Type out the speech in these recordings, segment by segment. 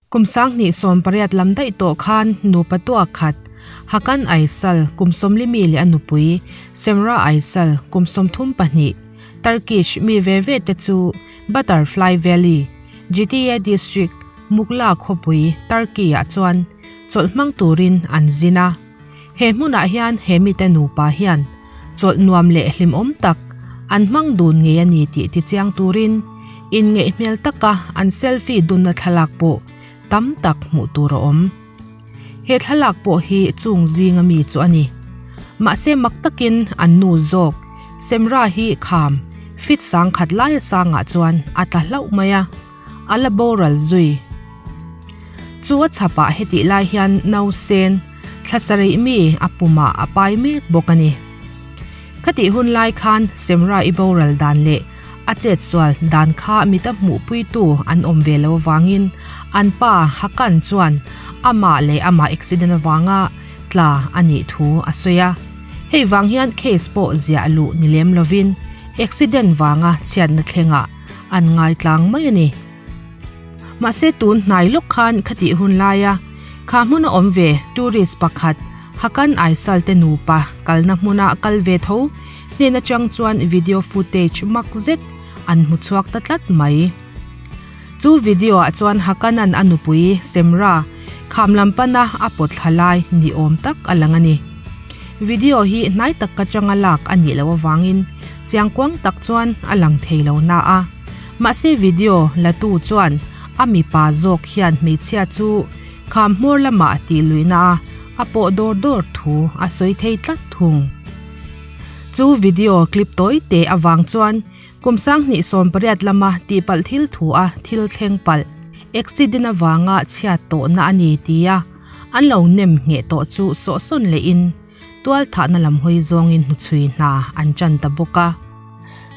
Kum 2018 lam daih tawh khan nupa tuak khat Hakan Aysal kum 40 mi leh a nupui Semra Aysal kum 32 Turkish mi ve ve te chu Butterfly Valley, GTA District, Mugla khawpui Turkey ah chuan chawlh hmang turin an zin a. He hmunah hian he mite nupa hian chawlh nuam leh hlimawm tak an hmang dun ngei a ni tih tichiang turin inngeih hmel taka an selfie dunna thlalak pawh tam tak hmuh tur a awm. He thlalak pawh hi chung zinga mi chu a ni. Mahse mak takin an nu zawk Semra hi kham fit sangkhat laia sangah chuan a tla hlauh mai a, a la boral zui. Chu a chhapah hetih lai hian nausen thla sarih mi a pumah a pai mek bawk a ni. Khatih hun lai khan Semra i boral dan leh a chetsual dan kha mita hmuhpuitu an awm ve lo avangin an pa Hakan chuan amah leh amah accident avanga tla a nih thu a sawi a. Hei vang hian case pawh ziah luh ni lem lovin accident vanga chhiatna thlengah an ngaitlang mai a ni. Mahse tun hnai lawk khan khatih hun laia kha hmuna awm ve tourist pakhat Hakan Aysal te nupa kalna hmuna kal ve tho hnen atang chuan video footage mak zet an hmu chhuak ta tlat mai. Chu video ah chuan Hakanan a nupui Semra kham lam pana a pawt thla lai ni awm tak a lang a ni. Video hi hnai tak ka tanga lak a nih loh avangin chiangkuang tak chuan a lang thei lo na a. Mahse video la tu chuan a mipa zawk hian hmeichhia chu kham hmawr lamah tih luihna a a pawh dawr dawr thu a sawi thei tlat thung. Chu video clip tawi te avang chuan kum 2018 lama tihpalh thil thu a thil thleng palh accident avanga chhiat tawhna a ni tia an lo nem ngheh tawh chu sawhsawn lehin tual thahna lam hawi zawngin hnuchhui hna an tan ta bawk a.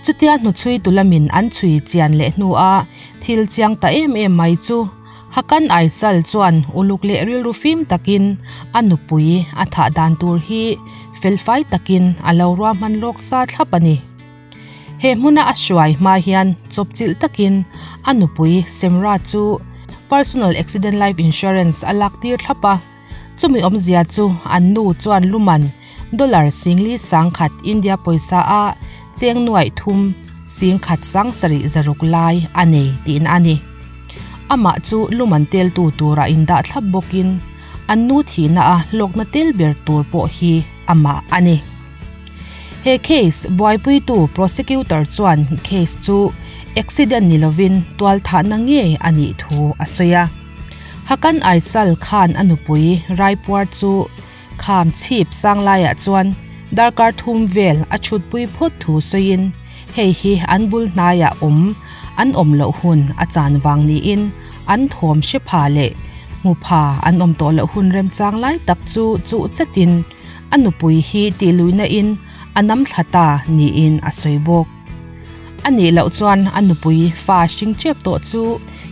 Chutia hnuchhui tu lamin an chhui chian leh hnu a thil chiang ta em em mai chu Hakan Aysal chuan uluk leh rilru fim takin a nupui a thah dan tur hi felfai takin a lo ruahman lawk sa thlap a ni. He hmuna a hruai hma hian chawpchilh takin a nupui Semra chu personal accident life insurance a lak tir thlap a. Chumi awmzia chu an nu chuan luman dollar singli sangkhat India pawisa a cheng nuaih thum singkhat sangsarih zaruk lai a nei tiin a ni. Amah chu luman teltu tura indah thlap bawkin an nu thihna a hlawkna tel ber tur pawh hi amah a ni. He case buaipuitu prosecutor chuan case chu accident ni lovin tualthahna ngei a nih thu a sawi a. Hakan Aysal khan a nupui Raipuar chu kham chhip sang laiah chuan darkar thum vel a chhutpui phawt thu sawiin hei hi an bul hnaiah awm an awm loh hun a chan vang niin an thawm hre pha leh hmu pha an awm tawh loh hun remchang lai tak chu chuh chatin a nupui hi tih luihna in a nam thla ta niin a sawi bawk. A nih loh chuan a nupui fa hring tep tawh chu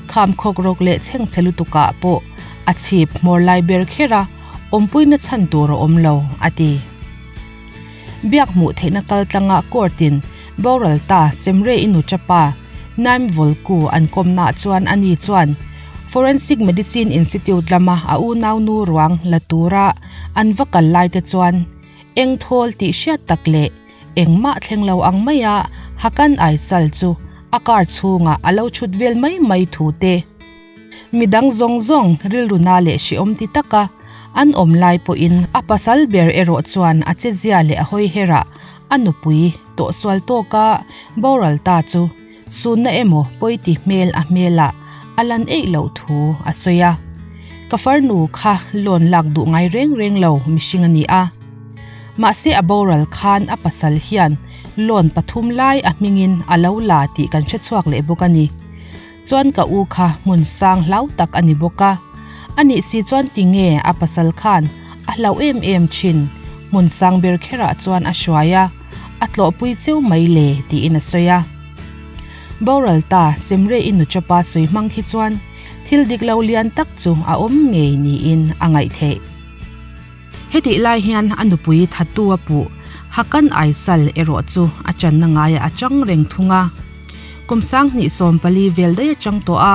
kham khawk rawk leh chhengchhe lutukah pawh a chhip hmawr lai ber kher a, awmpuina chhan tur a awm lo, a ti. Biak hmuh theihna kal tlanga court-in boral ta Semre i nu tapa Naim Volku an kawmnaah chuan ani chuan Forensic Medicine Institute lama a unau nu ruang la tura an va kal lai te chuan eng thawl tih hriat tak leh engmah thleng lo ang maia Hakan Aysal chu a car chhungah a lo chhut vel mai mai thu te. Midang zawng zawng rilru na leh hrehawm ti taka an awm lai pawhin a pasal ber erawh chuan a chezia leh a hawi herah a nupui tawhsual tawka boral ta chu sunna emaw pawi ti hmel a hmelah a lan eih loh thu a sawi a. Ka farnu kha loan lak duh ngai reng reng lo mihring a ni a. Mahse a boral khan a pasal hian loan pathum lai a hmingin a lo la tih kan hrechhuak leh bawk a ni. Chuan ka u kha hmun sang hlau tak a ni bawk a. A nih si chuan tinge a pasal khan a hlauh em em thin, hmun sang ber kherah chuan a hruai a, a tlawhpui cheu mai le tiin a sawi a. Boral ta Semre i nuchapa sawi hmang khi chuan thil dik lo lian tak chu a awm ngei niin a ngaih theih. Hetih lai hian a nupui thattu a puh Hakan Aysal erawh chu a channa ngaiah a chang reng thung a. Kum 2014 vel daih atang tawh a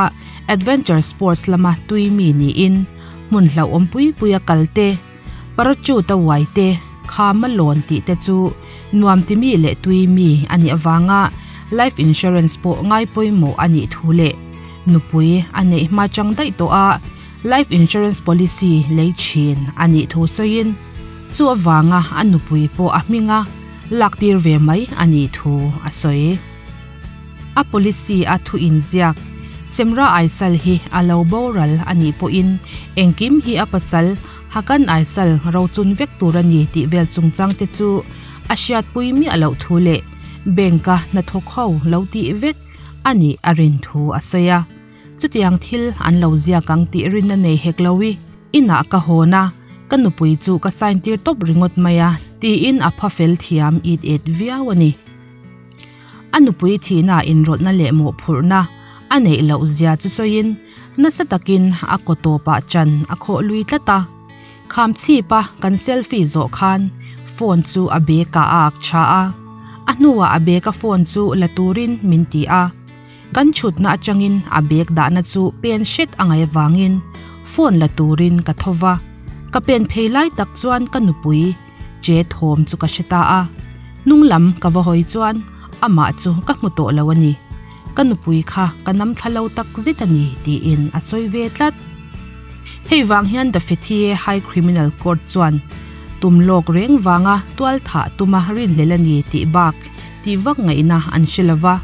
adventure sports lama tui mi niin hmun hlauhawm pui pui a kal te, parachute a uai te, kham a lawn tih te chu nuam ti mi leh tui mi a nih avanga life insurance pawh ngai pawimawh a nih thu leh nupui a neih hma chang daih tawh a life insurance policy lei thin a nih thu sawiin chu avanga a nupui pawh a hminga lak tir ve mai a nih thu a sawi. A policy a thu inziak Semra Aysal hi a lo boral a nih pawhin engkim hi a pasal Hakan Aysal rochun vek tur a ni tih vel chungchang te chu a hriatpui miah loh thu leh bank-a hnathawk ho lo tih vek a nih a rin thu a sawi a. Chutiang thil an lo ziak ang tih rinna nei hek lo i, inah ka hawn a, ka nupui chu ka sign tir tawp ringawt mai a, tiin a pha fel thiam it et viau a ni. A nupui thihna inrawlhna leh mawhphurhna a neih loh zia chu sawiin nasa takin a kaw tawpah chan a khawh lui tlat a. Kham chhipa kan selfie zawh khan phone chu a bag-ah a ak tha a, a hnuah a bag-a phone chu la turin min ti a. Kan chhutna atangin a bag dahna chu pen hret a ngaih avangin phone la turin ka tho va, ka pen phei lai tak chuan ka nupui che thawm chu ka hre ta a, hnung lam ka va hawi chuan amah chu ka hmu tawh lo a ni. Ka nupui kha ka nam thla lo tak zet a ni tiin a sawi ve tlat. Hei vang hian The Fethiye High Criminal Court chuan tum lawk reng vanga tual thah tuma rinhlel a ni tih bak tih vak ngaihna an hre lo va.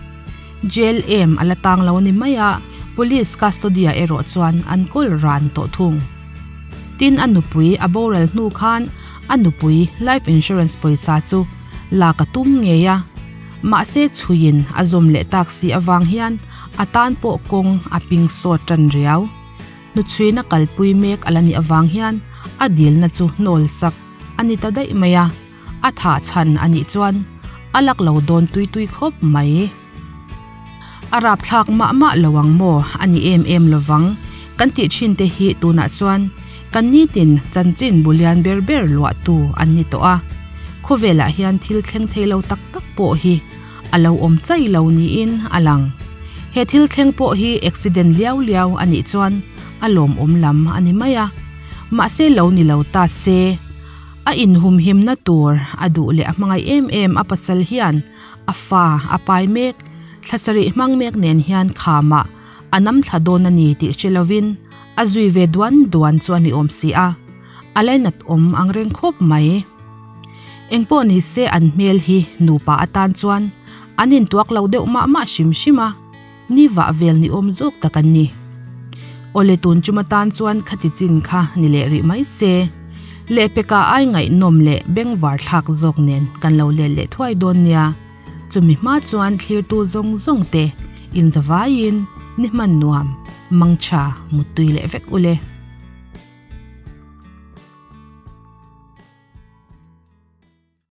Jail em a la tang lo a ni mai a, Police custody-ah erawh chuan an kawl ran tawh thung. Tin a nupui a boral hnu khan a nupui life insurance pawisa chu lak a tum ngei a, mahse chhuiin a zawm leh tak si avang hian a tan pawh kawng a ping sawt tan riau. Hnuchhuina kalpui mek a la nih avang hian a dilna chu hnawl sak a ni ta daih mai a, a thah chhan a nih chuan a lak lo dawn tui tui khawp mai. A rapthlak mah mah lo ang maw? A ni em em lovang. Kan tih thin te hi tunah chuan kan nitin chanchin bu lian ber ber luahtu an ni tawh a. Khawvelah hian thil thleng thei lo tak tak pawh hi a lo awm chai lo niin a lang. He thil thleng pawh hi accident liau liau a nih chuan a lawmawm lam a ni mai a. Mahse lo ni lo ta se, a inhumhimna tur a duh leh a hmangaih em em a pasal hian A fa a pai mek, thla sarih hmang mek nen hian khamah a nam thla dawn a ni tih hre lovin a zui ve duan duan chu a ni awm si a, a lainat awm ang reng khawp mai. Engpawh ni se an hmel hi nupa atan chuan an intuak lo deuh mah mah hrim hrim a, ni vah vel ni awm zawk tak an ni. Awle tun chum atan chuan khati chin kha ni leh rih mai se. Lehpeka ai ngaihnawm leh bengvar thlak zawk nen kan lo let leh thuai dawn nia. Chumi hma chuan thlirtu zawng zawng te inzavaiin ni hman nuam, mangtha, muttui leh vek ule.